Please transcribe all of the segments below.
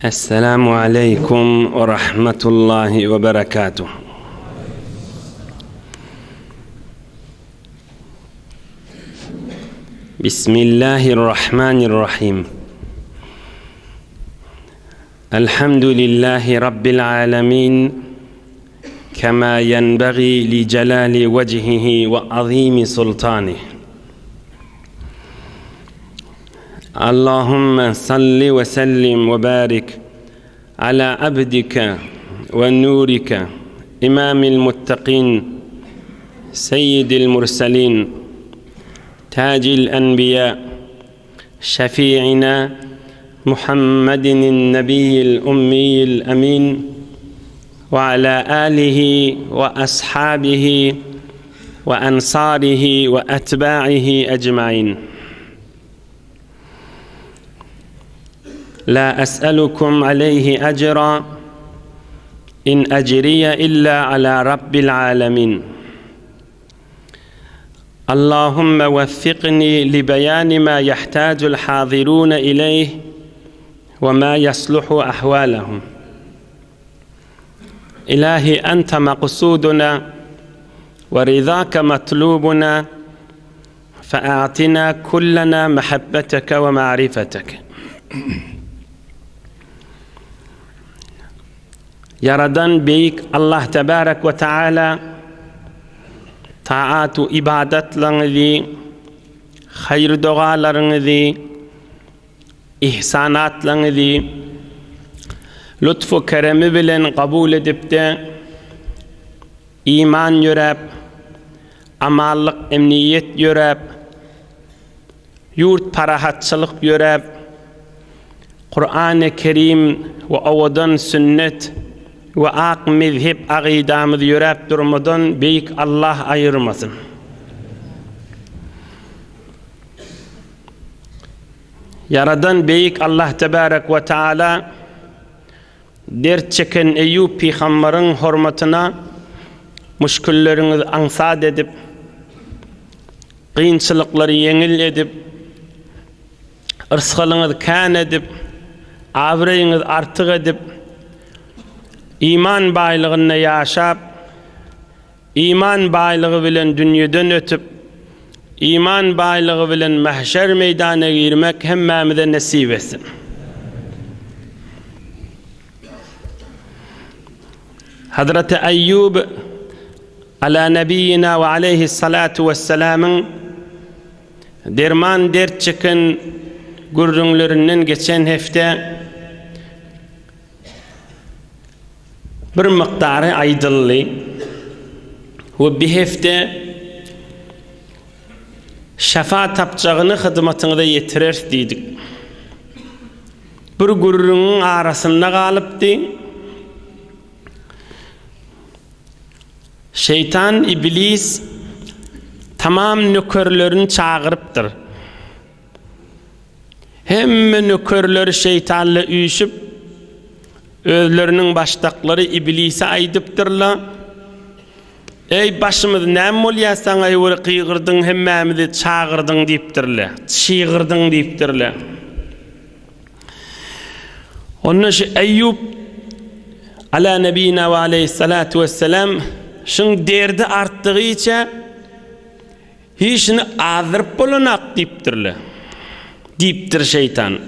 Esselamu aleýkum we rahmetullahi we berekatuh. Bismillahirrahmanirrahim. Elhamdülillahi Rabbil alemin. Kema yenbagi li celali vecihihi ve azimi sultanih. Allahümme salli ve sellim ve barik ala abdike ve nurike imamil muttaqin seyyidil murselin tacil enbiya şefi'ina Muhammedin nebiyyil ummiyil emin ve ala alihi ve ashabihi ve ensarihi ve etba'ihi ecmain. La es'elukum aleyhi ecra in ecriye illa ala rabbil alemin. Allahümme veffikni li beyani ma yahtacul hazirune ileyh ve ma yasluhu ahvalehum. Ilahi ente maksuduna ve rizake matlubuna fe'atina kullena mehabbeteke ve ma'rifeteke. Ýaradan Beýik Allah Tebarek we Taala taat-u ybadatlaryňyzy, haýyr-dogalaryňyzy, ihsanatlaryňyzy lutf-u keremi bilen kabul edip-de, iman ýöräp, amanlyk, emniýet ýöräp, Ýurt parahatçylyk ýöräp, Kurany Kerim we owadan sünnet we ak mezhep agydamyz ýöräp durmadan Beýik Allah aýyrmasyn. Ýaradan Beýik Allah Tebarek we Taala dert çeken Eýýup pygambaryň hormatyna muşkülleriňizi aňsat edip, Kynçylyklary ýeňil edip, yrsgalyňyzy kän edip, abraýyňyzy artyk edip, iman baýlygynda ýaşap, iman baýlygy bilen dünýeden ötüp, iman baýlygy bilen mähşer meýdana girmek hemmämize nesip etsin. Hazreti Eýýub Ala nebiýina we aleýhissalatu wessalamyň derman dert çeken gürrüňlerinden geçen hepde bir mukdary aýdyldy we bi hepde şefa tapjagyny hyzmatyňyza ýetireris diýdik. Bir gürrüňiň arasynda galypdy. Şeýtan Iblis tamam nökerlerini çagyrypdyr. Hemme nökerleri şeýtanla üýşüp, özleriniň başdaklary Iblise aýdypdyrlar, Eý, başymyz näme bolýar saňa öwre gygyrdyň hemmämizi çagyrdyň diýipdirler, çygyrdyň diýipdirler. Onda şu Eýýup ala nebina we aleýhissalatu wesselam. Şuň derdi artdygyça hiçini azdyryp bolanak diýipdirler. Diýipdir şeýtan.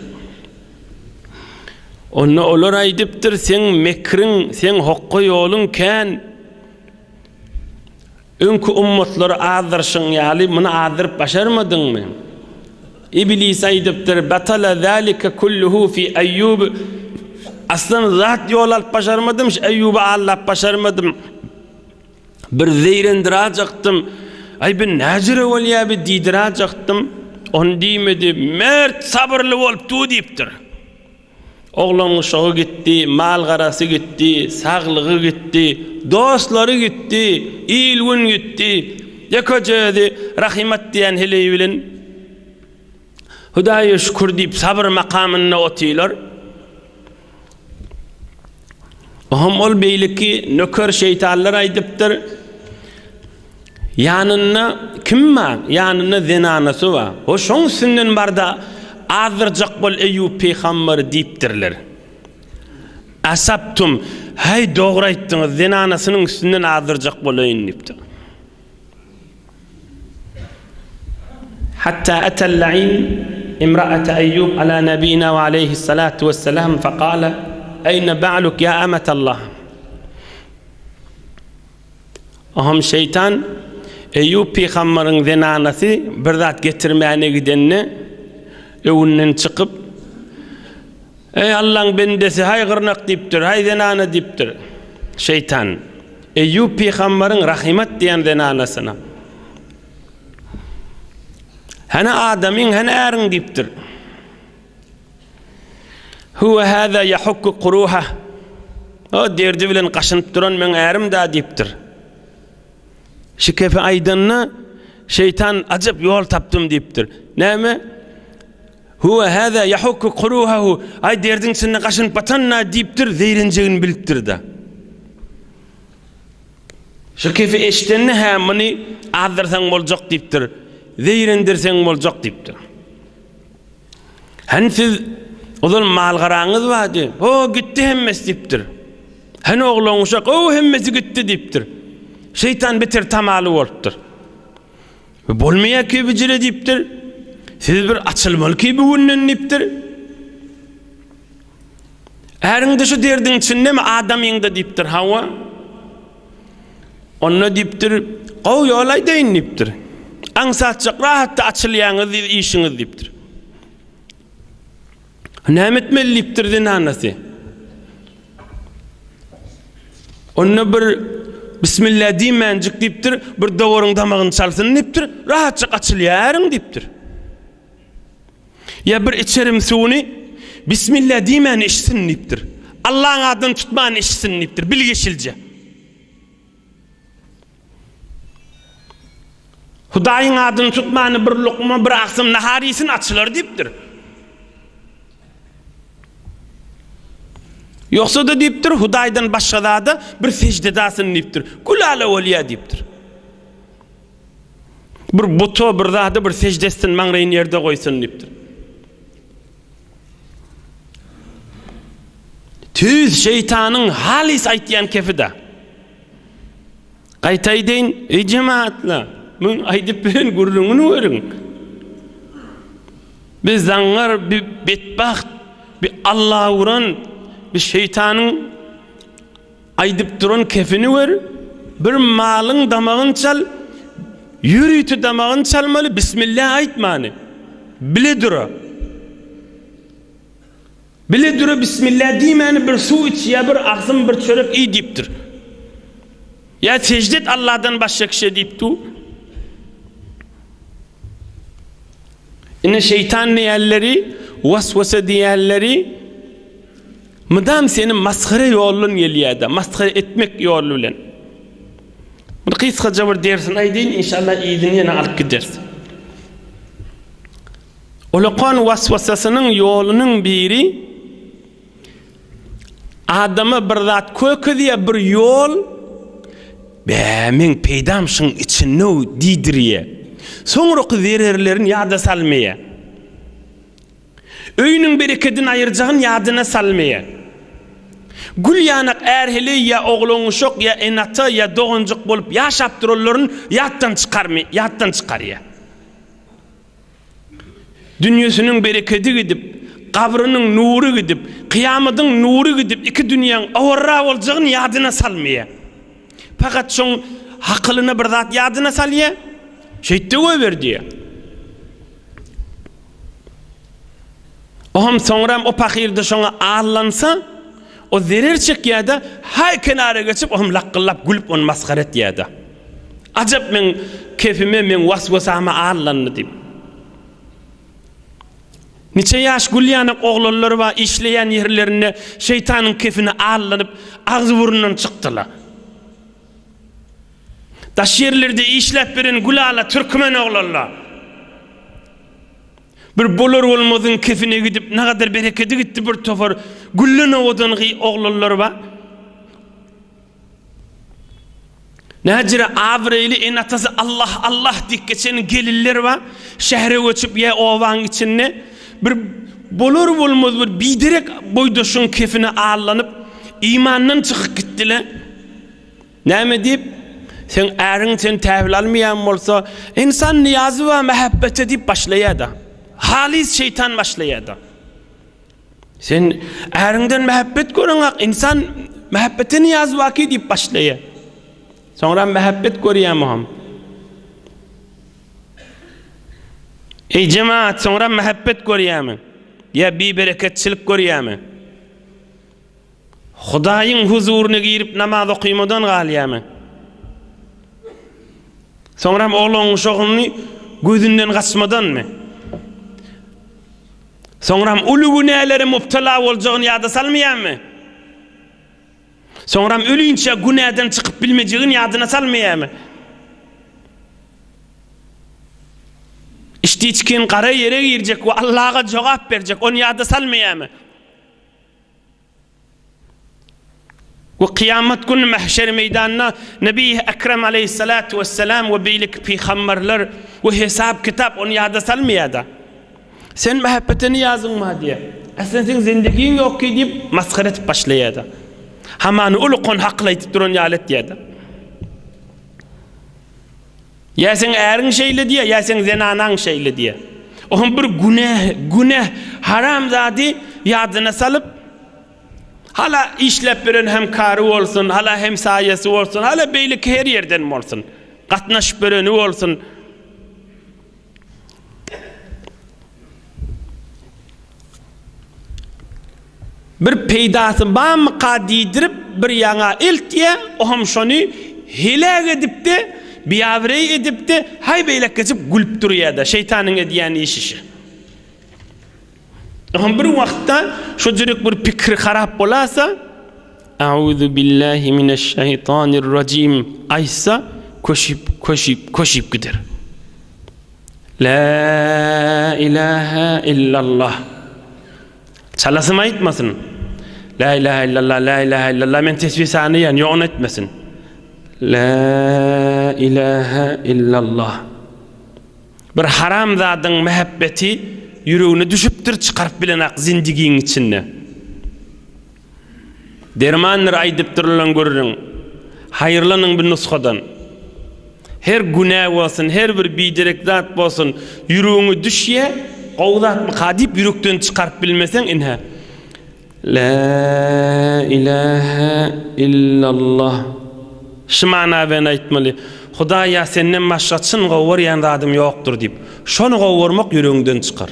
Onda olar aýdypdyr, seň mekriň, seň hokga ýoluň kän. Öňki ummatlary azdyryşyň ýaly, muny azdyryp başarmadyňmy? Iblis aýdypdyr, Batala zalika kulluhu fi Eýýub. Aslan zat ýol alyp başarmadym, şu Eýýuby aldap başarmadym. Bir zeýrendirajekdim. Aý bu näjüre bolýa bi diýdirajekdim. Ony diýmedi, mert sabyrly bolup dur diýipdir. Oglan-uşagy gitdi, mal-garasy gitdi, saglygy gitdi, dostlary gitdi, il-gün gitdi. Ýekeje özi Rahymat diýen heleý bilen Hudaýa şükür diýip sabyr makamynda otyrlar. Oňam ol beýleki nöker şeýtanlar aýdypdyr. Ýanynda kim bar? Ýanynda zenanasy bar. O şoň üstünden bar-da, azdyrjak bol Eýýup pygamberi diýipdirler. Asabtum, häý dogry aýtdyňyz, zenanasynyň üstünden azdyrjak bolaýyn diýipdir. Hatta atal la'in imra'ata Eýýub ala nabina we aleýhissalatu wessalam fekale, Eýne ba'luk ýa ametallah? Oňam şeýtan Eýýup pygambaryň zenanasy bir zat getirmäne gidende, öwünden çykyp, Eý, Allaň bendesi, haý gyrnak diýipdir, haý zenana diýipdir. Şeýtan Eýýup pygambaryň Rahymat diýen zenanasyna, Hany adamyň, hany äriň diýipdir. Huwe hâzâ ýahukku kuruhah. O derdi bilen gaşynyp duran meň ärim-dä diýipdir. Şu kepi aýdanda, şeýtan ajap ýol tapdym diýipdir. Näme? Huwe hâzâ ýahukku kuruhahu. Aý derdiň içinde gaşynyp batan-da diýipdir, zeýrenjegini bilipdir-de. Şu kepi eşidende, hä, muny azdyrsaň boljak diýipdir, zeýrendirseň boljak diýipdir. Hany siz ozal mal-garaňyz bardy? Ho, gitdi hemmesi diýipdir. Hany oglan-uşak? O, hemmesi gitdi diýipdir. Şeýtan beter tamaly bolupdyr. Bolmaýar ki bijire diýipdir. Siz bir açylmaly ki bu günden diýipdir. Äriň-de şu derdiň içindemi, adamyň-da diýipdir. Hawa. Onda diýipdir, gowy ýol aýdaýyn diýipdir. Aňsatjak rahatda açylýaňyz diýip işiňiz diýipdir. Näme etmeli diýipdir zenanasy. Onda bir Bismillah diýmänjik diýipdir, bir dowaryň damagyny çalsyn diýipdir, rahatjak açylýaryň diýipdir. Ýa bir içerim suwuny Bismillah diýmän içsin diýipdir. Allaň adyny tutman içsin diýipdir, bilgeşilje. Hudaýyň adyny tutmany bir lukma, bir agsym nahar iýsin açylar diýipdir. Ýogsa-da diýipdir, Hudaýdan başga zada bir sežde dasyn diýipdir. Gülala bolýar diýipdir. Bir buta, bir zada bir sežde etsin, maňlaýyny ýerde goýsun diýipdir. Tüýs şeýtanyň halys aýtýan kefi-da. Gaýta aýdaýyn, eý jemagatlar, muň aýdyp beren gürrüňini görüň. Bir zaňňar, bir betbagt, bir Alla uran, bir şeýtanyň Aýdyp duran kefini gör, bir malyň damagyny çal, ýörite damagyny çalmaly, bismillah aýtmany. Bile dura. Bile dura bismillah diýmäni bir suw iç ýa bir agzym bir çörek iý diýipdir. Ýa sežde et Allahdan başga kişä diýip dur. Ine şeýtan diýenleri, waswasa diýenleri Mydam seni masgara ýoldan gelýärde, masgara etmek ýoly bilen. Bir gysgaja bir dersini aýdaýyn, inşallah yzyny ýene alyp gideris. Ulakan waswasasynyň ýolunyň biri adama bir zat kökezýär, bir ýol, Bä, meň peýdam şuň içinde-ow diýdirýär. Soňraky zererlerini ýada salmaýar. Öýüniň berekedini aýyrjagyny ýadyna salmaýar. Gül ýanak är-heleý ýa oglan-uşak ýa ene-ata ýa doganjyk bolup ýaşap duranlaryny ýatdan çykarmy, ýatdan çykarýar. Dünýesiniň berekedi gidip, gabrynyň nury gidip, kyýamadyň nury gidip, iki dünýäň owarra boljagyny ýadyna salmaýar. Fakat şoň hakylyna bir zat ýadyna salýar, şeýtde goýber diýýär. Oňam soňram o pahyrda şoňa allansa, o zerer çekýär-de, haý kenara geçip, oňam lakgyllap gülüp ony masgara etýär-de. Ajap meň kefime, meň was-wasama allandy diýip. Niçe ýaş gül ýanak oglanlar bar, işleýän ýerlerinde şeýtanyň kefine allanyp, agzy-burnundan çykdylar. Daş ýerlerde işläp beren gülala türkmen oglanlar. Bir bolar-bolmazyň kefine gidip, nagadar berekedi gitdi bir topar gülden owadan gy oglanlar bar. Näjire abraýly ene-atasy Allah, Allah diýip geçen gelinler bar. Şähere göçüp ýa obaň içinde bir bolar-bolmaz bir biderek boýdaşyň kefine allanyp, imandan çykyp gitdiler. Näme diýip? Seň äriň seni täwil almaýan bolsa, ynsan nyýazy bar mähebbete diýip başlaýar-da. Halys şeýtan başlaýar-da. Sen äriňden mähebbet göreňak, ynsan mähebbete nyýazy barki diýip başlaýar. Soňra mähebbet görýär muham. Eý jemaat, soňra mähebbet görýärmi? Ýa bibereketçilik görýärmi? Hudaýyň huzuryna girip namaz okymadan galýarmy? Soňram oglan-uşagyny gözünden gaçmadanmy? Soňram uly günälere mubtala boljagyny ýada salmaýarmy? Soňram ölinçä günäden çykyp bilmejegini ýadyna salmaýarmy? Içdi-içgin gara ýere girjek we Allaha jogap berjek, ony ýada salmaýarmy? We kyýamat güni mähşer meýdanynda Nebi Ekrem aleýhissalatu wessalam we beýleki pygamberler we hesap kitap ony ýada salmaýar-da. Sen mähebbete nyýazyň bar diýýär. Aslynda seň zendegiň ýok ki diýip masgara edip başlaýar-da. Hamany uly kon hakyl aýdyp duran ýaly etýär-de. Ýa seň äriň şeýle diýýär, ýa seň zenanaň şeýle diýýär. Oňam bir günä, günä, haram zady ýadyna salyp, hala işläp beren hemkary bolsun, hala hemsaýasy bolsun, hala beýleki her ýerden bolsun, gatnaşyp bereni bolsun. Bir peýdasy barmyka diýdirip bir ýaňa eltýä, oňam şony heläk edip-de, biabraý edip-de, haý beýläk geçip gülüp durýa-da, şeýtanyň edýän işi şi. Oňam bir wagtda şo jürek bir pikiri harap bolasa, Auzu billahi mineşşeýtanirrajim aýtsa, köşüp, köşüp, köşüp gider. Lä ilahe illallah. Çalasym aýtmasyn. Lä ilahe illallah, lä ilahe illallah men tesbih sanaýan, ýok ony aýtmasyn. Lä ilahe illallah. Bir haram zadyň mähebbeti ýüregine düşüpdir, çykaryp bilenak zindigiň içinde. Dermandyr aýdyp durulan gürrüň. Haýyrlanyň bu nusgadan. Her günä bolsun, her bir biderek zat bolsun, ýüregiňe düşýä, gowy zatmyka diýip ýürekden çykaryp bilmeseň, ine, Lä ilähe illallah. Şu mana bilen aýtmaly, Hudaý ýa senden başga çyn gowy görýän zadym ýokdur diýip. Şony gowy görmek ýüregiňden çykar.